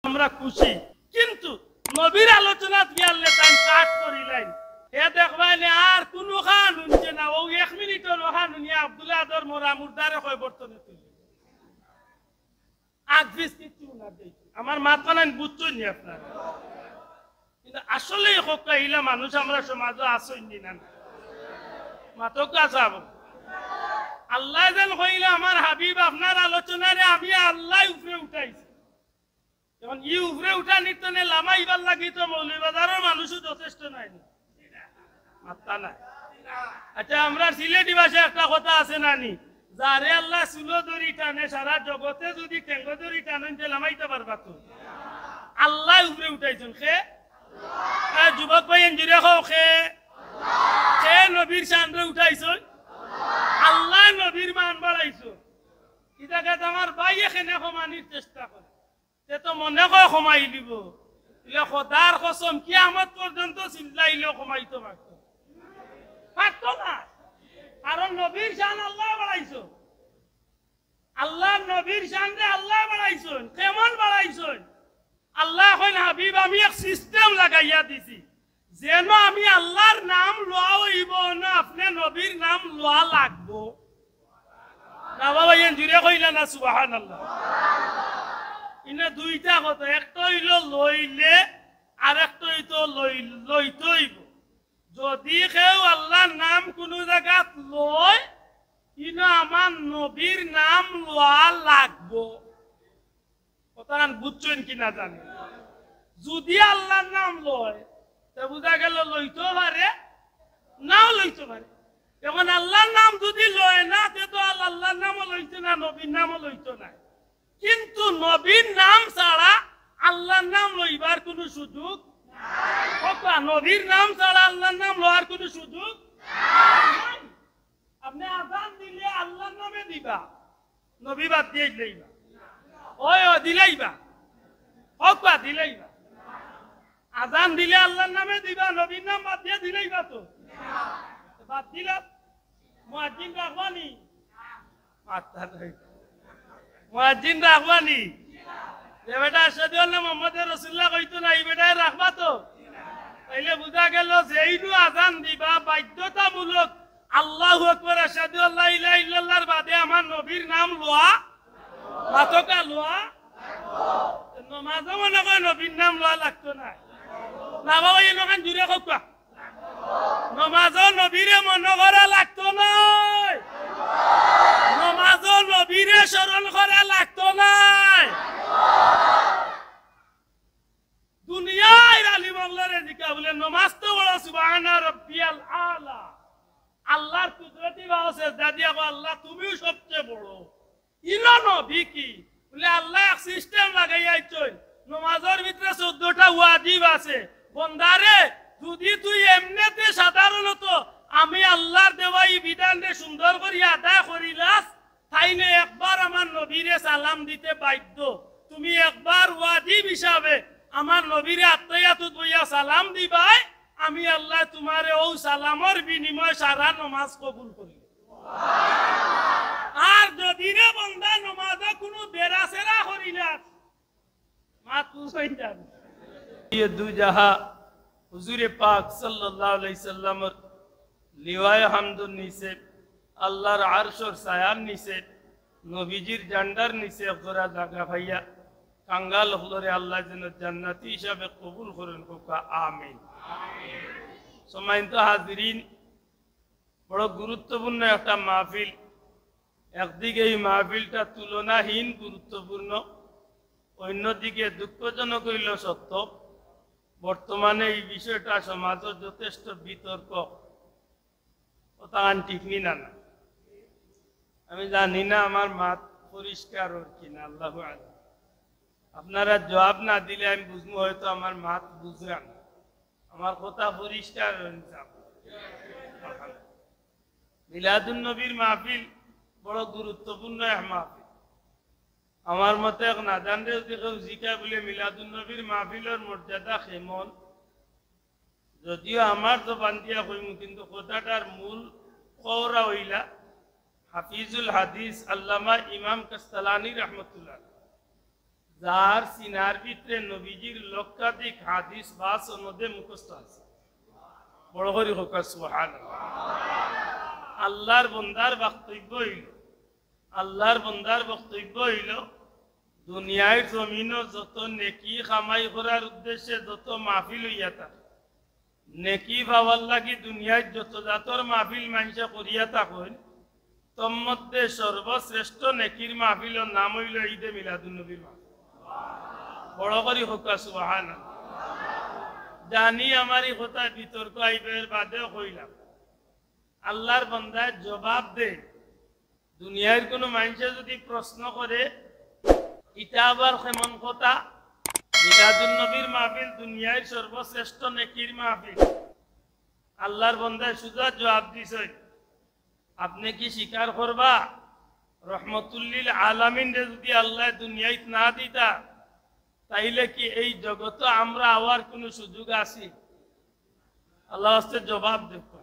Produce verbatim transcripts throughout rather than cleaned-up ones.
আমরা খুশি, কিন্তু নবীর আলোচনাত গিয়ালে তাইন কাট করিলাইন। হে দেখবায় নে আর কুনু খান হুনছে না, অউ এক মিনিটর অখান হুনিয়া আব্দুল আদর মরা মুর্দারে কয় বর্তনে তুলি। আগ পিছ কিচ্ছু না দেখি। আমার মাত খানাইন বুঝছইন নি আপনারা? কিন্তু আসলেই হক্কা ইলা মানুষ আমরার সমাজো আছইন নি না? মাতউক্কা সাব। আল্লায় যেন কইলা, "আমার হাবিব আপনার আলোচনারে আমি আল্লায় উপরে উঠাইছি।" এখন ই উপরে উঠানির তনে লামাইবার লাগি তো মৌলভীবাজারর মানুষও যথেষ্ট নায় নি? মাত্তা নাই। আচ্ছা, আমরার সিলেটি ভাষায় একটা কথা আছে না নি, "যারে আল্লায় চুলো ধরি টানে, সারা জগতে যুদি ঠেঙ্গো ধরি টানইন, তে লামাইতা পারবা তো?" আল্লায় উপরে উঠাইছইন, কে? এ, যুবক ভাইয়াইন জুরে কও, কে? কে নবীর শানরে উঠাইছইন? আল্লায় নবীর মান বাড়াইছইন। ইটা কথা আমার ভাইয়ে কেনে কমানির চেষ্টা করে। তে তো মনে কয় কমাই দিবো। ইলে খোদার কসম, কিয়ামত পর্যন্ত চিল্লাইলেও কমাইতো পারতো, পারতো না। কারণ নবীর শান আল্লায় বাড়াইছইন। আল্লার নবীর শানরে আল্লায় বাড়াইছইন। কেমন বাড়াইছইন? আল্লায় কইন, "হাবিব, আমি এক system লাগাইয়া দিছি, যেন আমি আল্লার নাম লওয়া অইবো না, আপনে নবীর নাম লওয়া লাগবো।" না বাবা, ইয়ে জুরে কইলা না, সুবহানাল্লাহ। ইনো দুইটা কথা, একটা অইলো লইলে, আর একটা অইতো লই-, লইতে অইবো। যুদি কেউ আল্লার নাম কুনু জাগাত লয়, ইনো আমার নবীর নাম লওয়া লাগবো। কথাখান বুঝছইন কি না জানি। যুদি আল্লার নাম লয়, তে বুঝা গেল লইতেও পারে, নাও লইতে পারে। এখন আল্লার নাম যুদি লয় না, তে তো আল-, আল্লার নামও লইতো না, নবীর নামও লইতো না। কিন্তু নবীর নাম ছাড়া আল্লার নাম লইবার কুনু সুযোগ নাই। কথা, নবীর নাম ছাড়া আল্লার নাম লওয়ার কুনু সুযোগ নাই। আপনে আজান দিলে আল্লার নামে দিবা, নবী বাদ দিয়া দিলাইবা। ওই, ও দিলাইবা। হক বা দিলাইবা। আজান দিলে আল্লার নামে দিবা, নবীর নাম বাদ দিয়া দিলাইবা তো। বাদ দিলা, মুয়াজ্জিন রাখবা নি? মাথা নাই। মুয়াজ্জিন রাখবা নি? যে বেটা আশহাদু আন্না মুহাম্মাদুর রাসূলুল্লাহ কইতো না, ই বেটায় রাখবা তো? তাইলে বুঝা গেল যে ইনু আজান দিবা বাধ্যতামূলক আল্লাহু আকবার, আশহাদু আল্লা ইলাহা ইল্লাল্লাহর বাদে আমার নবীর নাম লওয়া, মাতকা লওয়া। নমাজও মনে কয় নবীর নাম লওয়া লাগতো না। না বাবা, এই লোকান জুরে কউক্কা। নমাজও নবীরে মনো করা লাগতো নায়, নমাজও নবীরে স্মরণ করা লাগতো নায়। দুনিয়ার আলিম আল্লারে জিকা বুলে, "নমাজ তো বড়, সুবহানা রব্বিয়াল আলা।" আল্লার কুদরতি বাও সেজদা দিয়া কও, "আল্লা, তুমিউ সবচে বড়।" ইনো নবী কি? বুলে, "আল্লায় এক system লাগাইয়া আইছইন, নমাজর ভিতরে চৌদ্দটা ওয়াজিব আছে। বন্দারে, যুদি তুই এমনেতে সাধারণত আমি আল্লার দেওয়া ই বিধানরে সুন্দর করি আদায় করিলাস, তাইলে একবার আমার নবীরে সালাম দিতে বাধ্য। তুমি একবার ওয়াজিব হিসাবে আমার নবীরে আত্তাহিয়াতুত বইয়া সালাম দিবায়, আমি আল্লায় তুমারে অউ সালামর বিনিময়ে সারা নমাজ কবুল করি।" আর যুদি রে বন্দা নমাজো কুনু বেড়াছেড়া করিলাস, মাত বুঝাই যাবে। ইয়ে দুজাহা হুজুরে পাক সাল্লাল্লাহু আলাইহি সাল্লামর লিওয়ায়ে হামদর নিচে, আল্লার আরশর ছায়ার নিচে, নবীজির ঝান্ডার নিচে একজোড়া জাগা পাইয়া কাঙ্গাল অকলরে আল্লায় যেন জান্নাতি হিসাবে কবুল করইন, কউক্কা আমিন। সম্মানিত হাজিরিন, বড় গুরুত্বপূর্ণ একটা মাহফিল। একদিকে এই মাহফিলটা তুলনাহীন গুরুত্বপূর্ণ, অন্যদিকে দুঃখজনক অইলো সত্য, বর্তমানে এই বিষয়টা সমাজো যথেষ্ট বিতর্ক। কথাখান ঠিক নি না, না? আমি জানি না আমার মাত পরিষ্কার অর কি না, আল্লাহু আ'লাম। আপনারা জবাব না দিলে আমি বুঝমু হয়তো আমার মাত বুঝরা না। আমার কথা পরিষ্কার অইছে। মিলাদুন নবীর মাহফিল বড় গুরুত্বপূর্ণ এক মাহফিল। আমার মতো এক নাদানরে যুদি কেউ জিকায় বুলে, "মিলাদুন নবীর মাহফিলর মর্যাদা কেমন?" যুদিও আমার জবান দিয়া কইমু, কিন্তু কথাটার মূল কওরা অইলা হাফিজুল হাদিস আল্লামা ইমাম কাস্তালানী রহমতুল্লাহ। যার সিনার ভিতরে নবীজির লক্ষাধিক হাদিস বা সনদে মুখস্থ আছে। বড় করি কউক্কা সুবহানাল্লাহ। আল্লাহর বন্দার বক্তব্য অইল, আল্লাহর বন্দার বক্তব্য অইল, দুনিয়ার জমিনো যত নেকি কামাই করার উদ্দেশ্যে যত মাহফিল অইয়া থাকে, নেকি পাওয়ার লাগি দুনিয়ার যত জাতর মাহফিল মানষে করিয়া থাকইন, তন্মধ্যে সর্বশ্রেষ্ঠ নেকির মাহফিলর নাম অইল ঈদে মিলাদুন নবীর মাহফিল। বড় করি কউক্কা সুবহানাল্লাহ। জানি আমার ই কথায় বিতর্ক আইবো, এর বাদেও কইলাম, আল্লাহর বন্দায় জবাব দেয়। দুনিয়ার কুনু মানষে যুদি প্রশ্ন করে, "ইটা আবার কেমন কথা? মিলাদুন নবীর মাহফিল দুনিয়ার সর্বশ্রেষ্ঠ নেকির মাহফিল।" আল্লাহর বন্দায় সুজা জবাব দিছইন, "আপনে কি স্বীকার করবা, রহমতুল্লিল আলামিনরে যুদি আল্লায় দুনিয়াত না দিতা, তাইলে কি এই জগতো আমরা আওয়ার কুনু সুযোগ আছে?" আল্লাহর ওয়াস্তে জবাব দেউক্কা।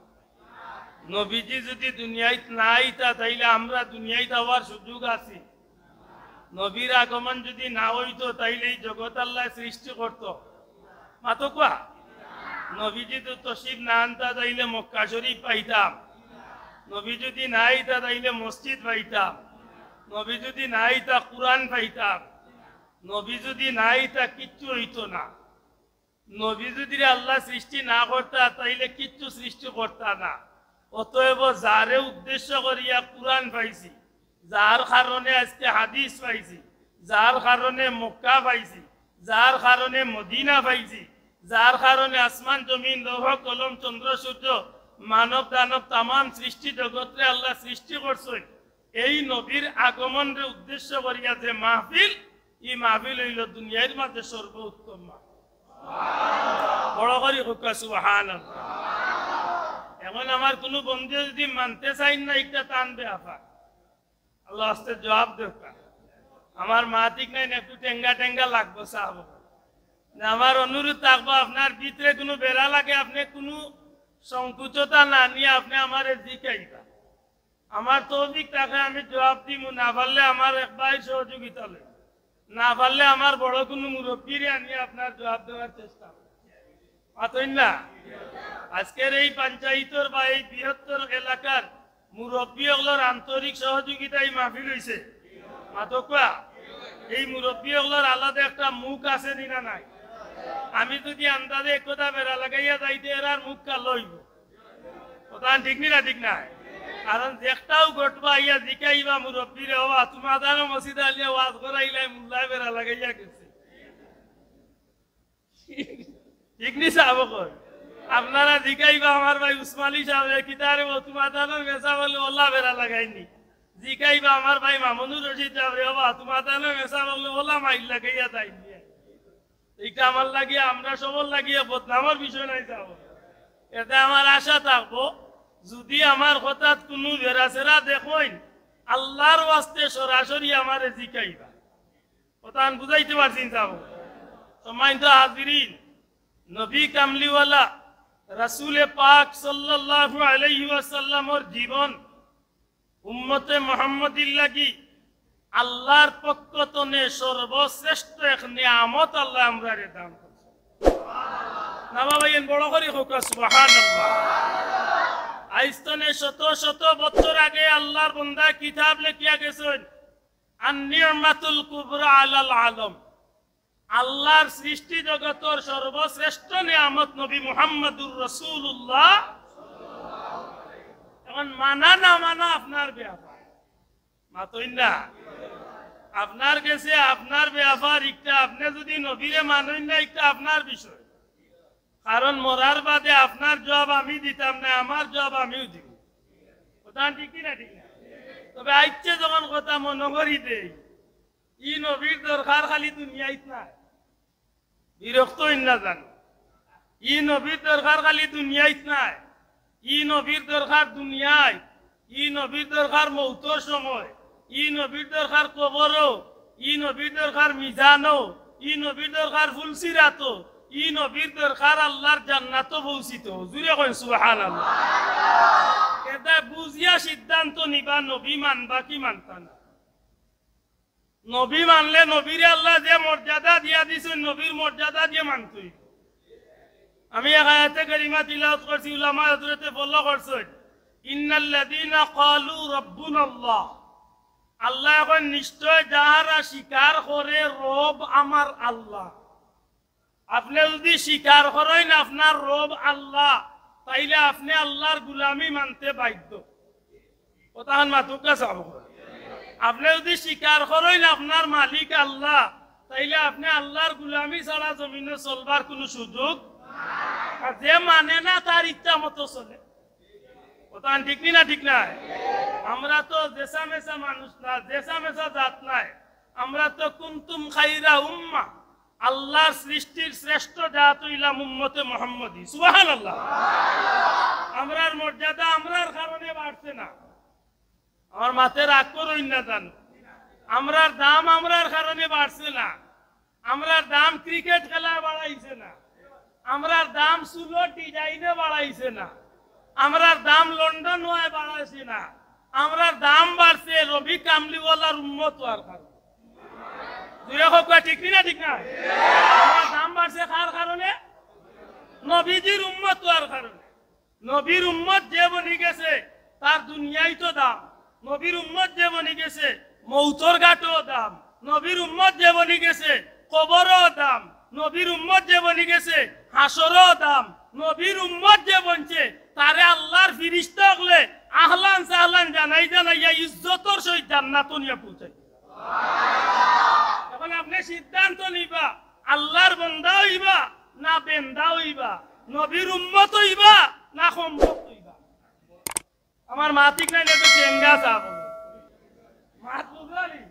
নবীজি যুদি দুনিয়াত না আইতা, তাইলে আমরা দুনিয়াত আওয়ার সুযোগ আছে? নবীর আগমন যুদি না অইতো, তাইলে ই জগত আল্লায় সৃষ্টি করতো? মাতউক্কা। নবীজি যুদি তশরিফ না আনতা, তাইলে মক্কা শরীফ পাইতাম? নবী যুদি না আইতা, তাইলে মসজিদ পাইতাম? নবী যুদি না আইতা, কুরআন পাইতাম? নবী যুদি না আইতা, কিচ্ছু অইতো না। নবী যুদিরে আল্লায় সৃষ্টি না করতা, তাইলে কিচ্ছু সৃষ্টি করতা না। অতএব যারে উদ্দেশ্য করিয়া কুরআন পাইছি, যার কারণে আইজকে হাদিস পাইছি, যার কারণে মক্কা পাইছি, যার কারণে মদিনা পাইছি, যার কারণে আসমান জমিন, লৌহ কলম, চন্দ্র সূর্য, মানব দানব, তামাম সৃষ্টি জগতরে আল্লায় সৃষ্টি করছইন, এই নবীর আগমনরে উদ্দেশ্য করিয়া যে মাহফিল, ই মাহফিল অইল দুনিয়ার মাঝে সর্বোত্তম মাহফিল। বড় করি কউক্কা সুবহানাল্লাহ। এখন আমার কুনু বন্ধু যুদি মানতে চাইন না, ইটা তান বেয়াপার। আল্লাহর ওয়াস্তে জবাব দেউক্কা। আমার মাত ঠিক নায়, একটু টেঙ্গা টেঙ্গা লাগবো সাব। না, আমার অনুরোধ থাকবো, আপনার ভিতরে কুনু বেড়া লাগে, আপনে কুনু সংকুচতা না নিয়া আপনে আমারে জিকাইবা। আমার তৌফিক থাকে আমি জবাব দিমু, না পারলে আমার এক ভাইর সহযোগিতা লইমু, না পারলে আমার বড় কুনু মুরব্বিরে আনিয়া আপনার জবাব দেওয়ার চেষ্টা করমু। মাতইন না? আইজকের এই পঞ্চায়েতর বা এই বৃহত্তর এলাকার মুরব্বি অকলর আন্তরিক সহযোগিতায় মাহফিল অইছে। মাতউক্কা। এই মুরব্বি অকলর আলাদা একটা মুখ আছে নি না নাই? আমি যুদি আন্দাজে এক কথা বেড়া লাগাইয়া যাইতে, এরার মুখ কালো অইবো। কথা ঠিক নি না ঠিক নায়? কারণ যেকটাউ ঘটবো আইয়া জিকাইবা মুরব্বিরে, "ওবা, তুমার তানো মসজিদো আলিয়া ওয়াজ করাইলায়, মুল্লায় বেড়া লাগাইয়া গেছে।" ঠিক নি সাব অকল? আপনারা জিকাইবা আমার ভাই উসমানী সাবরে, "কিতারে ও তুমার তানো মেসাব অকলে ওলা বেড়া লাগাইনি।" জিকাইবা আমার ভাই মামুনুর রশিদ সাবরে, "ওবা, তুমার তানো মেসাব অকলে ওলা মাইল লাগাইয়া যাইনি।" ইটা আমার লাগিয়া, আমরা সবর লাগিয়া বদনামর বিষয় নায় সাব। এতে আমার আশা থাকবো, যুদি আমার কথাত কুনু বেড়াছেড়া দেখইন, আল্লাহর ওয়াস্তে সরাসরি আমারে জিকাইবা। কথাখান বুঝাইতে পারছি নি সাব? সম্মানিত হাজিরিন, নবী কামলিওয়ালা রাসূলে পাক সাল্লাল্লাহু আলাইহি ওয়াসাল্লামর জীবন উম্মতে মুহাম্মদীর লাগি আল্লাহর পক্ষ তনে সর্বশ্রেষ্ঠ এক নিয়ামত আল্লায় আমরারে দান করছে। না বাবা, এন বড় করি কউক্কা সুবহানাল্লাহ। আইজ তনে শত শত বছর আগে আল্লাহর বন্দায় কিতাব লেখিয়া গেছইন, আন নি'মাতুল কুবরা আলাল আলম। আল্লাহর সৃষ্টি জগতর সর্বশ্রেষ্ঠ নিয়ামত নবী মুহাম্মাদুর রাসূলুল্লাহ। এখন মানা না মানা আপনার বেয়াপার। মাতইন না? আপনার গেছে আপনার বেয়াপার, ইটা আপনে যুদি নবীরে মানইন না, ইটা আপনার বিষয়। কারণ মরার বাদে আপনার জবাব আমি দিতাম না, আমার জবাব আমিউ দিমু। কথা ঠিক কি না ঠিক না? তবে আইচ্ছা যখন কথা মনো করি দেই, ই নবীর দরকার খালি দুনিয়াইত নায়। বিরক্ত অইন না জানো। ই নবীর দরকার খালি দুনিয়াইত নায়। ই নবীর দরকার দুনিয়াইত। ই নবীর দরকার মউতর সময়। ই নবীর দরকার কবরো। ই নবীর দরকার মিজানো। ই নবীর দরকার ফুলসিরাতো। ই নবীর দরকার আল্লাহর জান্নাতো পৌঁছিতো। জুরে কইন সুবহানাল্লাহ। এতা বুঝিয়া সিদ্ধান্ত নিবা নবী মানবা কি মানতা না। নবী মানলে নবীরে আল্লায় যে মর্যাদা দিয়া দিছইন, নবীর মর্যাদা দিয়া মানতে অইবো। আমি এক আয়াতে কারিমা তিলাওয়াত করছি, উলামা হযরতে ফলো করছইন, "ইন্নাল্লাযীনা ক্বালু রাব্বুনাল্লাহ।" আল্লায় কইন, "নিশ্চয় যাহারা স্বীকার করে রব আমার আল্লাহ।" আপনে যুদি স্বীকার করইন আপনার রব আল্লাহ, তাইলে আপনে আল্লাহর গুলামি মানতে বাধ্য। কথাখান মাতুক্কা চাব। আপনে যুদি স্বীকার করইন আপনার মালিক আল্লাহ, তাইলে আপনে আল্লাহর গুলামি ছাড়া জমিনো চলবার কুনু সুযোগ। আর যে মানে না, তার ইচ্ছা মতো চলে। কথাখান ঠিক নি না? ঠিক নায়? আমরা তো যেসা মেসা মানুষ না, যেসা মেসা জাত নায়। আমরা তো কুনতুম খাইরা উম্মাহ, আল্লাহর সৃষ্টির শ্রেষ্ঠ জাত অইলাম উম্মতে মুহাম্মদী। সুবহানাল্লাহ। আমরার মর্যাদা আমরার কারণে বাড়ছে না। আমার মাতে রাগ করইন না জানো। আমরার দাম আমরার কারণে বাড়ছে না। আমরার দাম ক্রিকেট খেলায় বাড়াইছে না। আমরার দাম চুলর ডিজাইনে বাড়াইছে না। আমরার দাম লন্ডন অওয়ায় বাড়াইছে না। আমরার দাম বাড়ছে রবি কামলিওয়ালার উম্মত অওয়ার কারণে। জুরে কউক্কা, ঠিক নি না? ঠিক নায়? আমরার দাম বাড়ছে কার কারণে? নবীজির উম্মত অওয়ার কারণে। নবীর উম্মত যে বনি গেছে, তার দুনিয়াইত দাম। নবীর উম্মত যে বনি গেছে, মউতর ঘাটও দাম। নবীর উম্মত যে বনি গেছে, কবরও দাম। নবীর উম্মত যে বনি গেছে, হাশরও দাম। নবীর উম্মত যে বনছে, তারে আল্লাহর ফিরিস্তা অকলে আহলান সাহলান জানাই জানাইয়া ইজ্জতর সহিত জান্নাতো নিয়া পৌঁছাই। এখন আপনে সিদ্ধান্ত নিবা, আল্লাহর বন্দা অইবা না বেন্দা অইবা, নবীর উম্মত অইবা না কমবখত অইবা। আমার মাত ঠিক নায়, একটু চেঙ্গা চাব। মাত বুঝলা নি?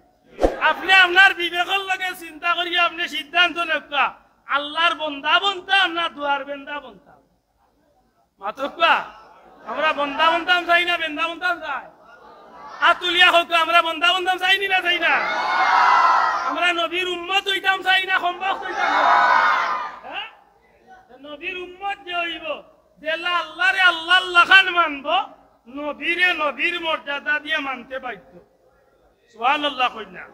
আপনে আপনার বিবেকর লগে চিন্তা করিয়া আপনে সিদ্ধান্ত নেউক্কা, আল্লাহর বন্দা বনতাম না দুয়ার বেন্দা বনতাম। মাতুক্কা, আমরা বন্দা বনতাম চাই না বেন্দা বনতাম চাই? আত তুলিয়া কউক্কা, আমরা বন্দা বনতাম চাই নি না চাই না? আমরা নবীর উম্মত অইতাম চাই না কমবখত অইতাম চাই? হ্যাঁ? নবীর উম্মত যে অইবো, যেলা আল্লাহরে আল্লাহর লাখান মানবো, নবীরে নবীর মর্যাদা দিয়া মানতে বাধ্য। সুবহানাল্লাহ কইন না?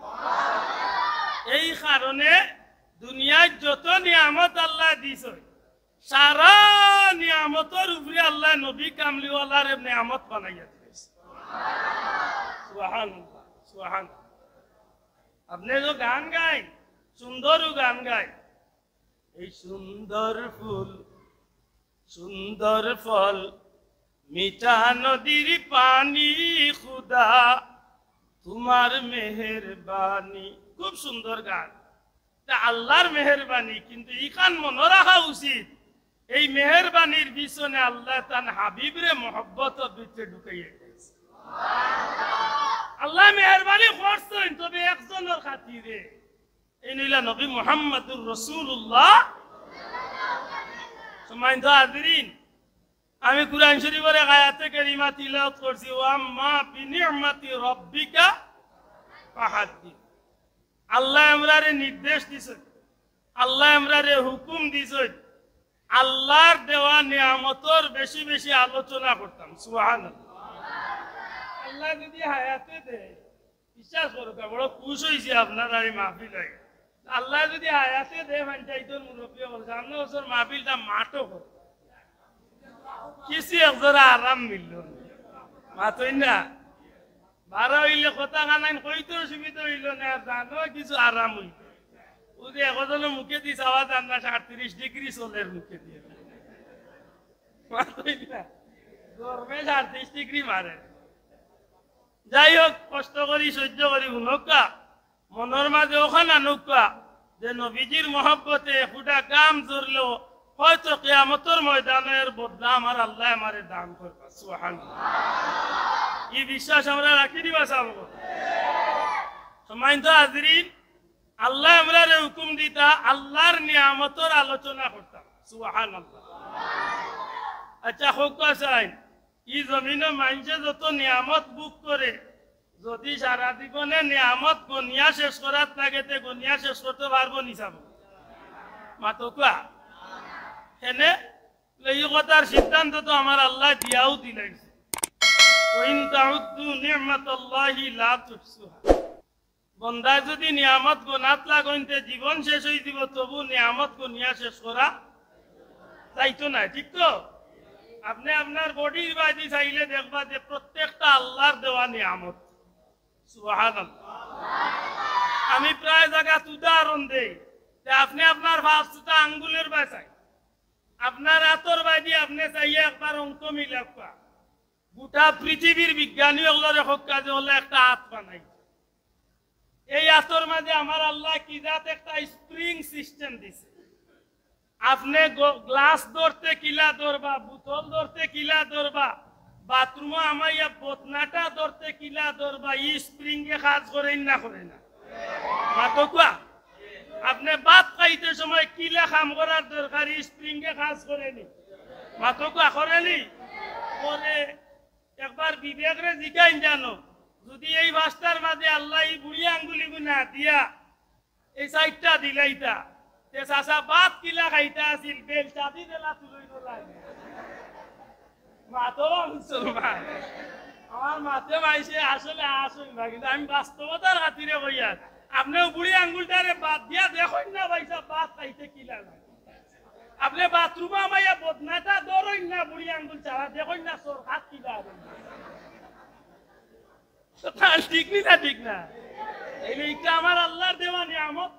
এই কারণে দুনিয়ার যত নিয়ামত আল্লায় দিছইন, সারা নিয়ামতর উপরে আল্লায় নবী কামলিওয়ালারে নিয়ামত বানাইয়া দিছইন। সুবহানাল্লাহ, সুবহানাল্লাহ। আপনে তো গান গাইন, সুন্দরও গান গাইন, এই সুন্দর ফুল, সুন্দর ফল, মিঠা নদীর পানি, খুদা তোমার মেহেরবানি। খুব সুন্দর গান। তা আল্লাহর মেহেরবানি, কিন্তু ইখান মনো রাখা উচিত, এই মেহেরবানির পিছনে আল্লায় তান হাবিবরে মহব্বতর ভিতরে ঢুকাইয়া দিছে। আল্লায় মেহেরবানি করছইন, তবে একজনর খাতিরে। এইন অইলা নবী মুহাম্মাদুর রাসূলুল্লাহ। সম্মানিত হাজিরিন, আমি কুরআন শরীফর এক আয়াতে কারিমা তিলাওয়াত করছি, "ওয়া আম্মা বিনি'মাতি রাব্বিকা ফাহাদ্দিস।" আল্লায় আমরারে নির্দেশ দিছইন, আল্লায় আমরারে হুকুম দিছইন, আল্লাহর দেওয়া নিয়ামতর বেশি বেশি আলোচনা করতাম। সুবহানাল্লাহ। আল্লায় যুদি হায়াতে দেয়, বিশ্বাস করউক্কা, বড় খুশ অইছি আপনারার এই মাহফিল অইয়া। আল্লায় যুদি হায়াতে দেয়, পঞ্চায়েতর মুরব্বি অকল, সামনে বছর মাহফিলটা মাঠো করউক্কা। কিছু একজরা আরাম মিললো। মাতইন না? বারা অইলে কথা কানাইন কইতে অসুবিধা অইলো না, আর জানো কিছু আরাম অইলো। অউ যে একজনর মুখেদি চাওয়া যার না, সাতত্রিশ ডিগ্রি চলের মুখেদি। মাতইন না? গরমে সাতত্রিশ ডিগ্রি মারে। যাই হোক, কষ্ট করি সহ্য করি হুনউক্কা, মনর মাঝে অখান আনউক্কা যে নবীজির মহব্বতে ফুটা ঘাম ঝরলেও হয়তো কিয়ামতর ময়দানো এর বদলা আমার আল্লায় আমারে দান করবা। সুবহানাল্লাহ। ই বিশ্বাস আমরা রাখি দিবা চাবো। সম্মানিত হাজিরিন, আল্লায় আমরারে হুকুম দিতা আল্লাহর নিয়ামতর আলোচনা করতাম। সুবহানাল্লাহ। আচ্ছা, কউক্কা চাই, ই জমিনো মানষে যত নিয়ামত ভোগ করে, যুদি সারা জীবনে নিয়ামত গনিয়া শেষ করাত লাগে, তে গনিয়া শেষ করতে পারবো নি চাবো? মাতউক্কা। হেনে? ই কথার সিদ্ধান্ত তো আমার আল্লায় দিয়াও দিলাইছে, "ওয়া ইন তাউদ্দু নি'মাতাল্লাহি লা তুহসুহা।" বন্দায় যুদি নিয়ামত গনাত লাগইন তে জীবন শেষ অইযিবো, তবু নিয়ামত গনিয়া শেষ করা যাইতো নায়, ঠিক তো? আপনে আপনার বডির বায়দি চাইলে দেখবা যে প্রত্যেকটা আল্লার দেওয়া নিয়ামত। সুবহানাল্লাহ। আমি প্রায় জাগাত উদাহরণ দেই যে আপনে আপনার পাঁচ ছয়টা আঙ্গুলের বায় চাইন, আপনার আতর বায়দি আপনে চাইয়া একবার অঙ্ক মিলাউক্কা। গোটা পৃথিবীর বিজ্ঞানী অকলরে কউক্কা যে অলা একটা আত বানাইছে। এই আতর মাঝে আমার আল্লায় কি জাত একটা spring system দিছে। আপনে গ-, গ্লাস ধরতে কিলা ধরবা, বোতল ধরতে কিলা ধরবা, বাথরুমো হামাইয়া বদনাটা ধরতে কিলা ধরবা, ই spring এ কাজ করে না করে না? মাতউক্কা। আপনে ভাত খাইতে সময় কিলা কাম করার দরকার, ই spring এ কাজ করে নি? মাতউক্কা, করে নি? করে। একবার বিবেকরে জিগাইন জানো, যুদি এই পাঁচটার মাঝে আল্লায় ই বুড়ি আঙ্গুলিগু না দিয়া এই চাইরটা দিলাইতা, তে চাচা ভাত কিলা খাইতা আছিল, বেলচা দি দিলা তুলইন লাগে। মাতো বা মুসলমান। আমার মাতে মাইছে আসলে আসল না, কিন্তু আমি বাস্তবতার খাতিরে কইয়ার। আপনে বুড়ি আঙ্গুলটারে বাদ দিয়া দেখইন না ভাইসাব, ভাত খাইতে কিলা লাগে। আপনে বাথরুমো হামাইয়া বদনাটা ধরইন না, বুড়ি আঙ্গুল ছাড়া দেখইন না, সরকার কিলা লাগে। তো তার ঠিক নি না, ঠিক না? এই যে ইটা আমার আল্লার দেওয়া নিয়ামত।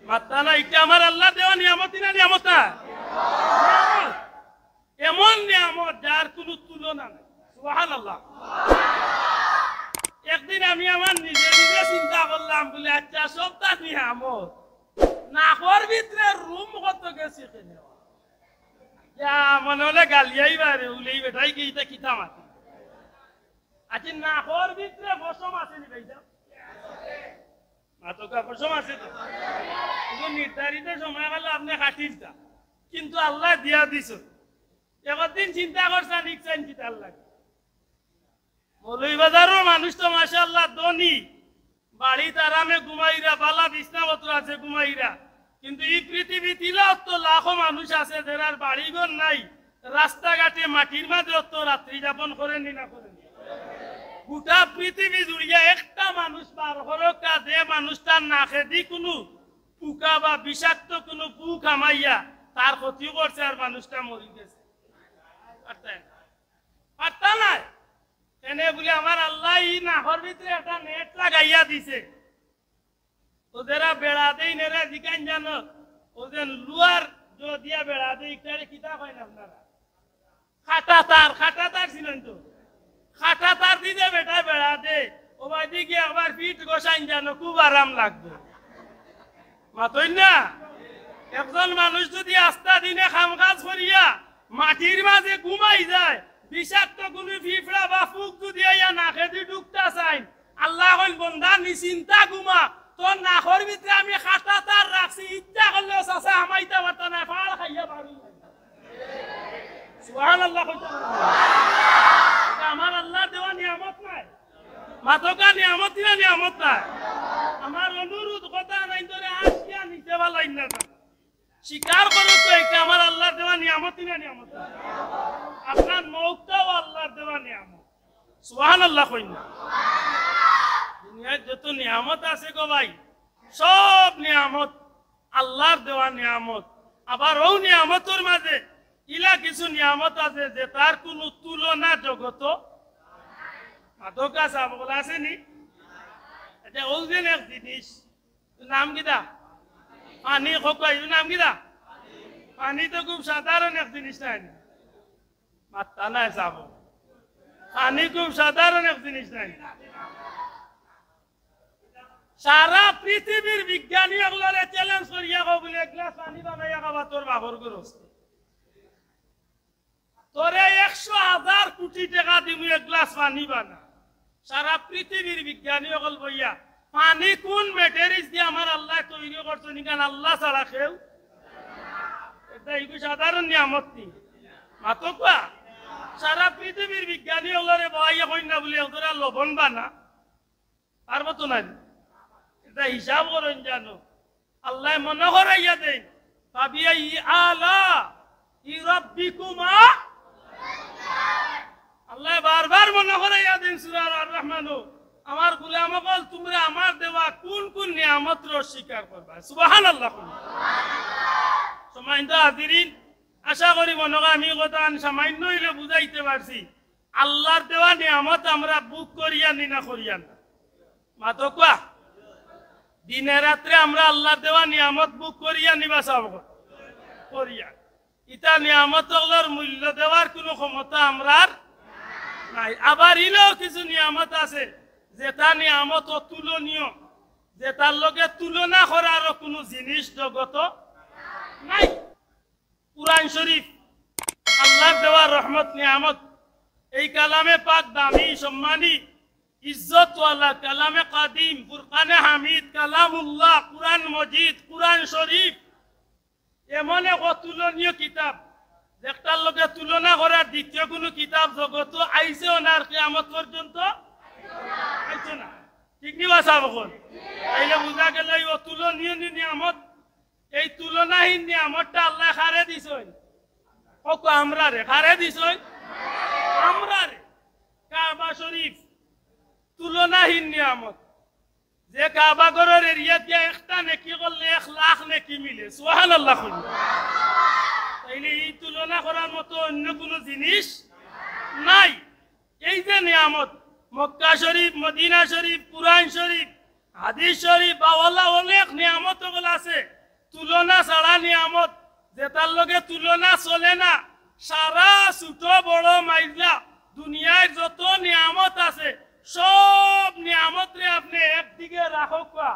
মাতরা না, ইটা আমার আল্লার দেওয়া নিয়ামত না, নিয়ামত না? নিয়ামত। এমন নিয়ামত যার কুনু তুলনা নাই। সুবহানাল্লাহ। একদিন আমি আমার নিজে নিজে চিন্তা করলাম, বলি, "আচ্ছা, সবতা নিয়ামত, নাকর ভিতরে রুম কত গেছে কেনে?" ইয়া, মনে অইলে গালিয়াই বারে, উলেই বেটাই কি ইটা কিতা মাতে? আচ্ছা, নাকর ভিতরে পশম আছে নি ভাইসাব? মাতউক্কা, পশম আছে তো। কিন্তু নির্ধারিত সময় অইলে আপনে কাটিলতা। কিন্তু আল্লায় দিয়া দিছইন। একদিন চিন্তা করছইন, নিশ্চয় কিতার লাগি। মৌলভীবাজারর মানুষ তো মাশাআল্লাহ ধনী, বাড়িত আরামে ঘুমাইরা, বালা বিছনাপত্র আছে ঘুমাইরা। কিন্তু ই পৃথিবীত ইলা অত লাখো মানুষ আছে যেরার বাড়িঘর নাই, রাস্তাঘাটে মাটির মাঝে অত রাত্রি যাপন করে নি না করে নি? গোটা পৃথিবী জুড়িয়া একটা মানুষ বার করউক্কা, যে মানুষটার নাকেদি কুনু পুকা বা বিষাক্ত কুনু পুক হামাইয়া তার ক্ষতি করছে আর মানুষটা মরি গেছে। পারতা না। পারতা নায়। কেনে বলে আমার আল্লায় ই নাকর ভিতরে একটা net লাগাইয়া দিছে। ও যেরা বেড়া দেইন এরা জিগাইন জানো, ও যে লুয়ার জো দিয়া বেড়া দেইন, ইটারে কিতা কইন আপনারা? কাটা তার, কাটা তার চিনইন তো? কাটা তার দি যে বেটায় বেড়া দেইন, ও বায়দি গিয়া একবার পিঠ ঘষাইন জানো, খুব আরাম লাগবো। মাতইন না? একজন মানুষ যুদি আস্তা দিনে কাম কাজ করিয়া মাটির মাঝে ঘুমাই যায়, বিষাক্ত কুনু পিঁপড়া বা পুক যুদি আইয়া নাকেদি ঢুকতা চাইন, আল্লায় কইন, "বন্দা, নিশ্চিন্তা ঘুমা, তোর নাকর ভিতরে আমি কাটা তার রাখছি, ইচ্ছা করলেও চাচা হামাইতা পারতা নায়, ফাড় খাইয়া বারই।" সুবহানাল্লাহ কইতা পারো না। ইটা আমার আল্লার দেওয়া নিয়ামত নায়? মাতউক্কা, নিয়ামত নি না নিয়ামত নায়? আমার অনুরোধ, কথা নাই ধরে আসিয়া নিতে পারলাইন না। স্বীকার করো তো, ইটা আমার আল্লার দেওয়া নিয়ামত নি না নিয়ামত নায়? আপনার মউতটাও আল্লার দেওয়া নিয়ামত। সুবহানাল্লাহ কইন না। দুনিয়ার যত নিয়ামত আছে গো ভাই, সব নিয়ামত আল্লার দেওয়া নিয়ামত। আবার অউ নিয়ামতর মাঝে ইলা কিছু নিয়ামত আছে যেটার কুনু তুলনা জগতো। মাতউক্কা, আছে নি? আচ্ছা, অউ যে এক জিনিস, নাম কিতা? পানি। কউক্কা, ইটার নাম কিতা? পানি তো খুব সাধারণ এক জিনিস নায় নি? মাতরা নায় চাবো। পানি খুব সাধারণ এক জিনিস নায় নি? সারা পৃথিবীর বিজ্ঞানী অকলরে challenge করিয়া কও বলে, "এক গ্লাস পানি বানাইয়া খাবা তোর বাপর ঘরো।" তোরে একশো হাজার কোটি টেকা দিমু, এক গ্লাস পানি বানা। সারা পৃথিবীর বিজ্ঞানী অকল বইয়া, পানি কুন materials দিয়া আমার আল্লায় তৈরি করছইন, ইখান আল্লা ছাড়া কেউ। ইটা ইগু সাধারণ নিয়ামত নি? মাতউক্কা। সারা পৃথিবীর বিজ্ঞানী অকলরে বওয়াইয়া কইন না বলে, "এক জরা লবণ বানা।" পারবো তো নায়। ইটা হিসাব করইন জানো। আল্লায় মনো করাইয়া দেইন, "ফাবিআইয়ি আলাই রাব্বিকুমা।" আল্লায় বারবার মনো করাইয়া দেইন সূরা আর রহমানো, আমার গোলাম অকল, তুমরা আমার দেওয়া কুন কুন নিয়ামতরে অস্বীকার করবায়? সুবহানাল্লাহ কইন। সম্মানিত হাজিরিন, আশা করি মনো অয় আমি কথাখান সামান্য অইলেও বুঝাইতে পারছি। আল্লার দেওয়া নিয়ামত আমরা ভোগ করিয়ার নি না করিয়ার না? মাতো কুয়া। দিনে রাত্রে আমরা আল্লার দেওয়া নিয়ামত ভোগ করিয়ার নি বা সাব করিয়ার। ইতা নিয়ামত অকলর মূল্য দেওয়ার কুনু ক্ষমতা আমরার নাই। আবার ইলাও কিছু নিয়ামত আছে, যেতা নিয়ামত অতুলনীয়, যেতার লগে তুলনা করারও কুনু জিনিস জগতো নাই। কুরআন শরীফ আল্লার দেওয়া রহমত নিয়ামত। এই কালামে পাক দামি, সম্মানী, ইজ্জতওয়ালা, কালামে কাদিম, ফুরকানে হামিদ, কালামুল্লাহ, কুরআন মজিদ, কুরআন শরীফ, এমন এক অতুলনীয় কিতাব, যেটার লগে তুলনা করার দ্বিতীয় কুনু কিতাব জগতো আইছেও না আর কিয়ামত পর্যন্ত আইতো না। ঠিক নি বা সাব অকল? তাইলে বুঝা গেল এই অতুলনীয় নি-, নিয়ামত, এই তুলনাহীন নিয়ামতটা আল্লায় কারে দিছইন? কউক্কা আমরারে। কারে দিছইন? আমরারে। কাবা শরীফ তুলনাহীন নিয়ামত। যে কাবা ঘরর এরিয়াত গিয়া একটা নেকি করলে এক লাখ নেকি মিলে। সুবহানাল্লাহ কইন। তাইলে এই তুলনা করার মতো অন্য কুনু জিনিস নাই। এই যে নিয়ামত, মক্কা শরীফ, মদিনা শরীফ, কুরআন শরীফ, হাদিস শরীফ, বাওয়ালা অনেক নিয়ামত অকল আছে, তুলনা ছাড়া নিয়ামত, যেটার লগে তুলনা চলে না। সারা ছোট বড় মাইজলা দুনিয়ার যত নিয়ামত আছে, সব নিয়ামতরে আপনে একদিকে রাখউক্কা।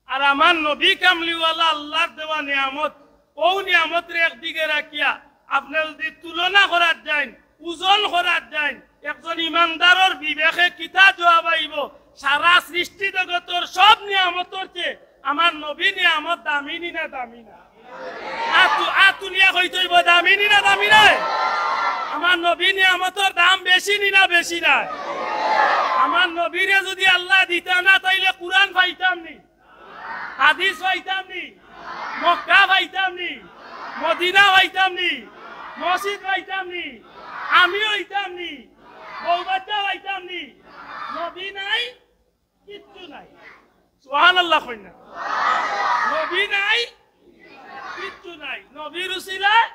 আর আমার নবী কামলিওয়ালা আল্লার দেওয়া নিয়ামত, অউ নিয়ামতরে একদিকে রাখিয়া আপনে যুদি তুলনা করাত যাইন, ওজন করাত যাইন, একজন ইমানদারর বিবেকে কিতা জবাব আইবো? সারা সৃষ্টি জগতর সব নিয়ামতর চেয়ে আমার নবী নিয়ামত দামি নি না দামি না? আত-, আত তুলিয়া কইতে অইবো, দামি নি না দামি নায়? আমার নবী নিয়ামতর দাম বেশি নি না বেশি নায়? আমার নবীরে যুদি আল্লায় দিতা না, তাইলে কুরআন পাইতাম নি? হাদিস পাইতাম নি? মক্কা পাইতাম নি? মদিনা পাইতাম নি? মসজিদ পাইতাম নি? আমি অইতাম নি? বউ বাচ্চা পাইতাম নি? নবী নাই, কিচ্ছু নাই। সুবহানাল্লাহ কইন না। নবী নাই, কিচ্ছু নাই। নবীর উসিলায়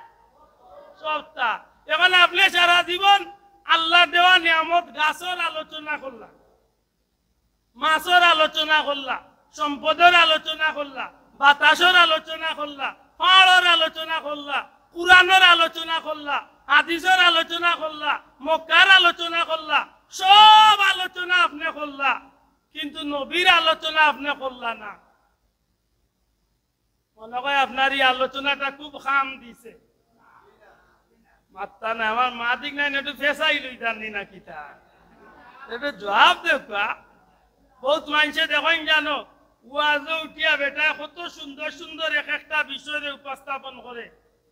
সবটা। এখন আপনে সারা জীবন আল্লার দেওয়া নিয়ামত, গাছর আলোচনা করলা, মাছর আলোচনা করলা, সম্পদর আলোচনা করলা, বাতাসর আলোচনা করলা, পাহাড়র আলোচনা করলা, কুরআনর আলোচনা করলা, হাদিসর আলোচনা করলা, মক্কার আলোচনা করলা, সব আলোচনা আপনে করলা, কিন্তু নবীর আলোচনা আপনে করলা না। মনো অয় আপনার ই আলোচনাটা খুব কাম দিছে। মাতরা নায়, আমার মাত ঠিক নায়, একটু ফেসাই লইতাম নি না কিতা? একটু জবাব দেউক্কা। বউত মানষে দেখইন জানো, ওয়াজো উঠিয়া বেটায় কত সুন্দর সুন্দর এক একটা বিষয়রে উপস্থাপন করে,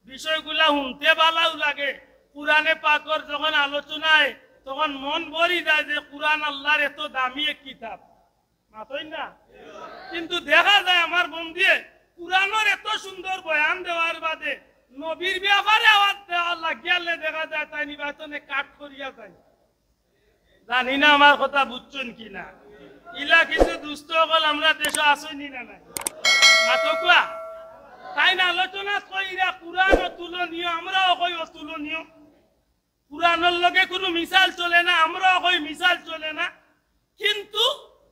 বিষয়গুলা হুনতে ভালাউ লাগে। কুরআনে পাকর যখন আলোচনায়, তখন মন ভরি যায় যে কুরআন আল্লার এত দামি এক কিতাব। মাতইন না? কিন্তু দেখা যায় আমার বন্ধুয়ে কুরআনর এত সুন্দর বয়ান দেওয়ার বাদে নবীর ব্যাপারে আওয়াজ দেওয়া লাগিয়ালে দেখা যায় তাইন নির্বাচনে কাট করিয়া যায়। জানি না আমার কথা বুঝছইন কি না। ইলা কিছু দুষ্ট অকল আমরার দেশো আছইন নি না নাই? মাতউক্কা। তাইন আলোচনা কইরা কুরআন অতুলনীয়, আমরাও কই অতুলনীয়। কুরআনর লগে কুনু মিসাল চলে না, আমরাও কই মিসাল চলে না। কিন্তু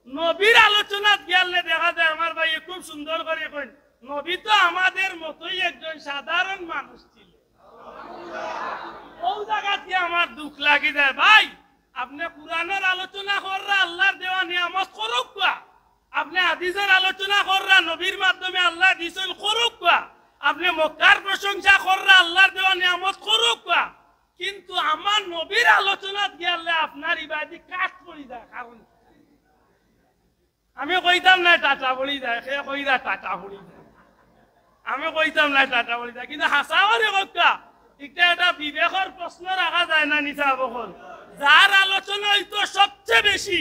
নবীর আলোচনাত গিয়ালে দেখা যায়, আমার ভাইয়ে খুব সুন্দর করি কইন, নবী তো আমাদের মতোই একজন সাধারণ মানুষ ছিলেন। অউ জাগাত গিয়া আমার দুখ লাগি যায়, ভাই, আপনে কুরআনর আলোচনা কররা, আল্লার দেওয়া নিয়ামত করউক্কা, আপনে হাদিসর আলোচনা কররা, নবীর মাধ্যমে আল্লায় দিছইন করউক্কা, আপনে মক্কার প্রশংসা কররা, আল্লার দেওয়া নিয়ামত করউক্কা, কিন্তু আমার নবীর আলোচনাত গিয়ালে আপনার ইবাদি কাট পড়ি যায়। কারণ আমি কইতাম না টাটা পড়ি যায়, কে কইরা টাটা পড়ি যায়, আমি কইতাম না টাটা পড়ি যায়, কিন্তু হাছা করি কউক্কা, ইটা একটা বিবেকর প্রশ্ন রাখা যায় না নি সাব অকল? যার আলোচনা অইতো সবচেয়ে বেশি,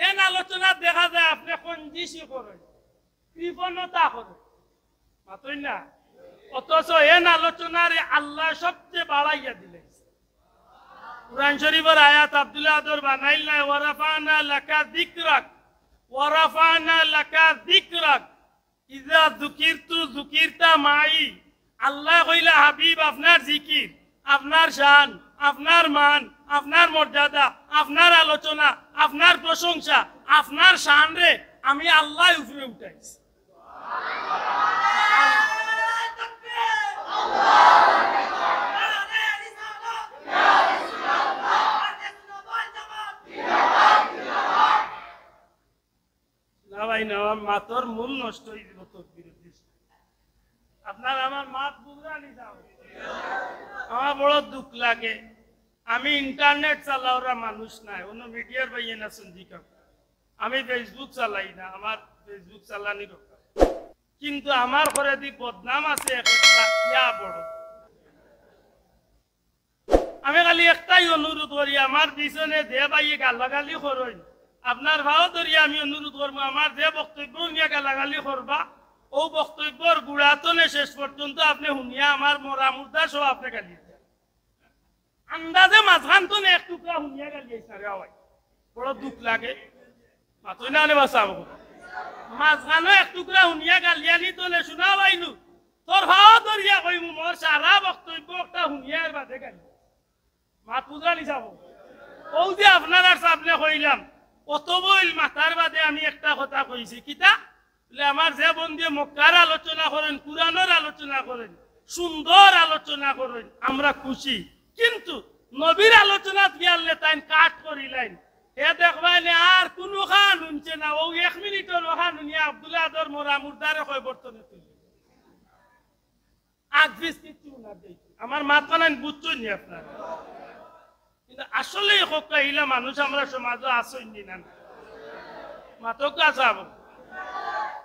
এন আলোচনাত দেখা যায় আপনে কঞ্জুসি করইন, কৃপণতা করইন। মাতইন না? অথচ এন আলোচনারে আল্লায় সবচেয়ে বাড়াইয়া দিলাইছে। কোরআন শরীফর আয়াত আব্দুল আদর বানাইল নাই, "ওয়ারাফানা লাকা যিকরাক, ওয়ারাফানা লাকা যিকরাক, ইযা যুকিরতু যুকিরতা মাই।" আল্লায় কইলা, "হাবিব, আপনার জিকির, আপনার শান, আপনার মান, আপনার মর্যাদা, আপনার আলোচনা, আপনার প্রশংসা, আপনার শানরে আমি আল্লায় উপরে উঠাইছি।" না ভাই, না, আমার মাতর মূল নষ্ট অই যিবো তকবীরর দিশা। আপনারা আমার মাত বুঝরা নি যাও? আমার বড় দুখ লাগে। আমি internet চালাওরা মানুষ নায়, অন্য মিডিয়ার ভাইয়ে না শুনছি কেউ। আমি Facebook চালাই না, আমার Facebook চালানি দরকার। কিন্তু আমার ঘরেদি বদনাম আছে এক একটা, ইয়া বড়। আমি খালি একটাই অনুরোধ করি, আমার পিছনে যে ভাইয়ে গালাগালি করইন, আপনার পাও ধরি আমি অনুরোধ করমু, আমার যে বক্তব্য হুনিয়া গালাগালি করবা, অউ বক্তব্যর গুড়া তনে শেষ পর্যন্ত আপনে হুনিয়া আমার মরা মুর্দা সহ আপনে গালি দেন। আন্দাজে মাঝখান তনে এক টুকরা হুনিয়া গালি আইছে রে ভাই, বড় দুখ লাগে। মাতই না রে বাসা বাবু। মাঝখানো এক টুকরা হুনিয়া গালিয়ানি তলে শুনা পাইলু। তোর পাও ধরিয়া কইমু, মোর সারা বক্তব্য একটা হুনিয়া এর বাদে গালি। মাত বুঝানি যাবো। অউ যে আপনারার সামনে কইলাম, অত বইল মাতার বাদে আমি একটা কথা কইছি, কিতা? বলে, আমার যে বন্ধে মক্কার আলোচনা করইন, কুরআনর আলোচনা করইন, সুন্দর আলোচনা করইন, আমরা খুশি। কিন্তু নবীর আলোচনাত গিয়ালে তাইন কাট করিলাইন। হে দেখবায় নে আর কুনু খান হুনছে না, অউ এক মিনিটর অখান হুনিয়া আব্দুল আদর মরা মুর্দারে কয় বর্তনে তুলি। আগ পিছ কিচ্ছু না দেই। আমার মাত খানাইন বুঝছইন নি আপনারা? কিন্তু আসলেই হক্কা ইলা মানুষ আমরা সমাজো আছইন নি না? মাতউক্কা সাব।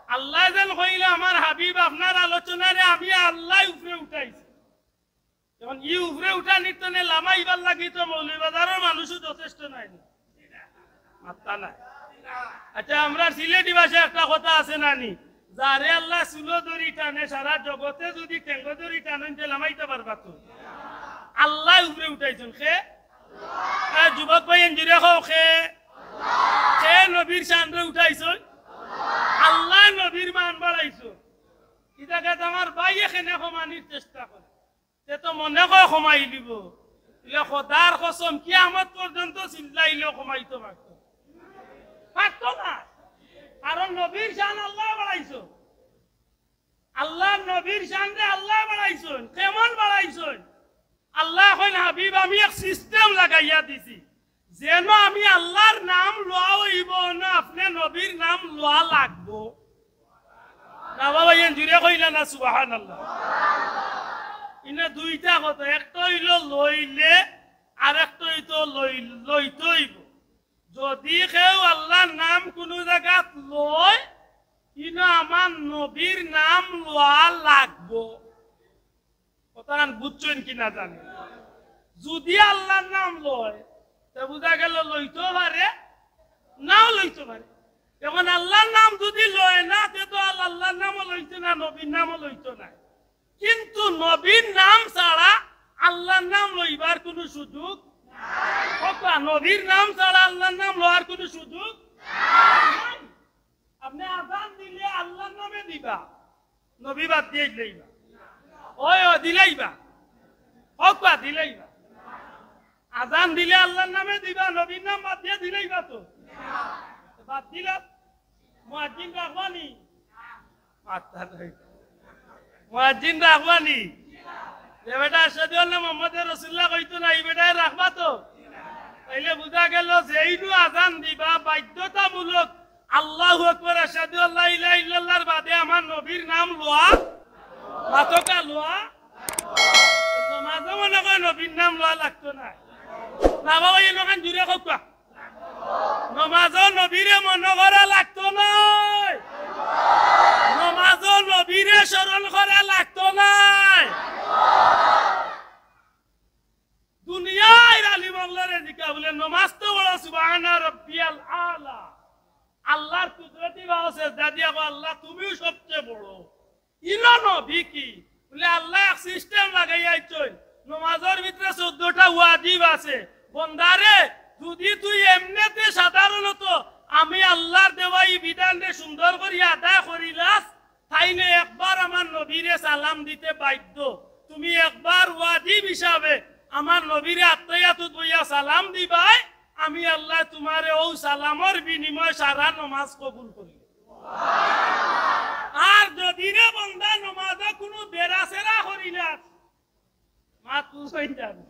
আল্লায় যেন কইলা, আমার হাবিব আপনার আলোচনারে আমি আল্লায় উপরে উঠাইছি। এখন ই উপরে উঠানির তনে লামাইবার লাগি তো মৌলভীবাজারর মানুষও যথেষ্ট নায় নি? মাত্তা নাই। আচ্ছা, আমরার সিলেটি ভাষায় একটা কথা আছে না নি, যারে আল্লায় চুলো ধরি টানে, সারা জগতে যুদি টেঙ্গো ধরি টানইন, তে লামাইতা পারবা তো? আল্লায় উপরে উঠাইছইন, কে? এ যুবক ভাইয়াইন জুরে কও, কে? কে নবীর শানরে উঠাইছইন? আল্লায় নবীর মান বাড়াইছইন। ইটা কথা আমার ভাইয়ে কেনে কমানির চেষ্টা করে। তে তো মনে কয় কমাই দিবো। ইলে খোদার কসম, কিয়ামত পর্যন্ত চিল্লাইলেও কমাইতো পারতো, পারতো না। কারণ নবীর শান আল্লায় বাড়াইছইন। আল্লার নবীর শানরে আল্লায় বাড়াইছইন। কেমন বাড়াইছইন? আল্লায় কইন, হাবিব, আমি এক system লাগাইয়া দিছি, যেন আমি আল্লার নাম লওয়া অইবো, অনো আপনে নবীর নাম লওয়া লাগবো। না বাবা, ইয়ান জুরে কইলা না, সুবহানাল্লাহ। ইনো দুইটা কথা, একটা অইলো লইলে, আর একটা অইতো লই-, লইতে অইবো। যুদি কেউ আল্লার নাম কুনু জাগাত লয়, ইনো আমার নবীর নাম লওয়া লাগবো। কথাখান বুঝছইন কি না জানি। যুদি আল্লার নাম লয়, তে বুঝা গেল লইতেও পারে, নাও লইতে পারে। এখন আল্লার নাম যুদি লয় না, তে তো আল-, আল্লার নামও লইতো না, নবীর নামও লইতো না। কিন্তু নবীর নাম ছাড়া আল্লার নাম লইবার কুনু সুযোগ নাই। কথা, নবীর নাম ছাড়া আল্লার নাম লওয়ার কুনু সুযোগ নাই। আপনে আজান দিলে আল্লার নামে দিবা, নবী বাদ দিয়া দিলাইবা। ওই, ওই, দিলাইবা। হক বা দিলাইবা। আজান দিলে আল্লার নামে দিবা, নবীর নাম বাদ দিয়া দিলাইবা তো। বাদ দিলা, মুয়াজ্জিন রাখবা নি? মাথা নাই। মুয়াজ্জিন রাখবা নি? যে বেটা আশহাদু আন্না মুহাম্মাদুর রাসূলুল্লাহ কইতো না, ই বেটায় রাখবা তো? তাইলে বুঝা গেল যে ইনু আজান দিবা বাধ্যতামূলক আল্লাহু আকবার, আশহাদু আল্লা ইলাহা ইল্লাল্লাহর বাদে আমার নবীর নাম লওয়া, মাতকা লওয়া। নমাজও মনে কয় নবীর নাম লওয়া লাগতো না। না বাবা, এই লোকান জুরে কউক্কা। নমাজও নবীরে মনো করা লাগতো নায়। নমাজও নবীরে স্মরণ করা লাগতো নায়। দুনিয়ার আলিম আল্লারে জিকা বুলে, নমাজ তো বড়, সুবহানা রব্বিয়াল আলা। আল্লার কুদরতি বাহু সেজদা দিয়া কও, "আল্লাহ, তুমিও সবচেয়ে বড়।" ইনো নবী কি? বুলে, "আল্লায় এক system লাগাইয়া আইছইন। নমাজর ভিতরে চৌদ্দটা ওয়াজিব আছে, বন্দারে, যুদি তুই এমনেতে সাধারণত আমি আল্লার দেওয়া ই বিধানরে সুন্দর করি আদায় করিলাস, তাইলে একবার আমার নবীরে সালাম দিতে বাধ্য। তুমি একবার ওয়াজিব হিসাবে আমার নবীরে আত্তাহিয়াতুত বইয়া সালাম দিবায়, আমি আল্লায় তুমারে অউ সালামর বিনিময়ে সারা নমাজ কবুল করিমু। আর যুদি রে বন্দা নমাজো কুনু বেড়াছেড়া করিলাস, মাত বুঝাই যাবে।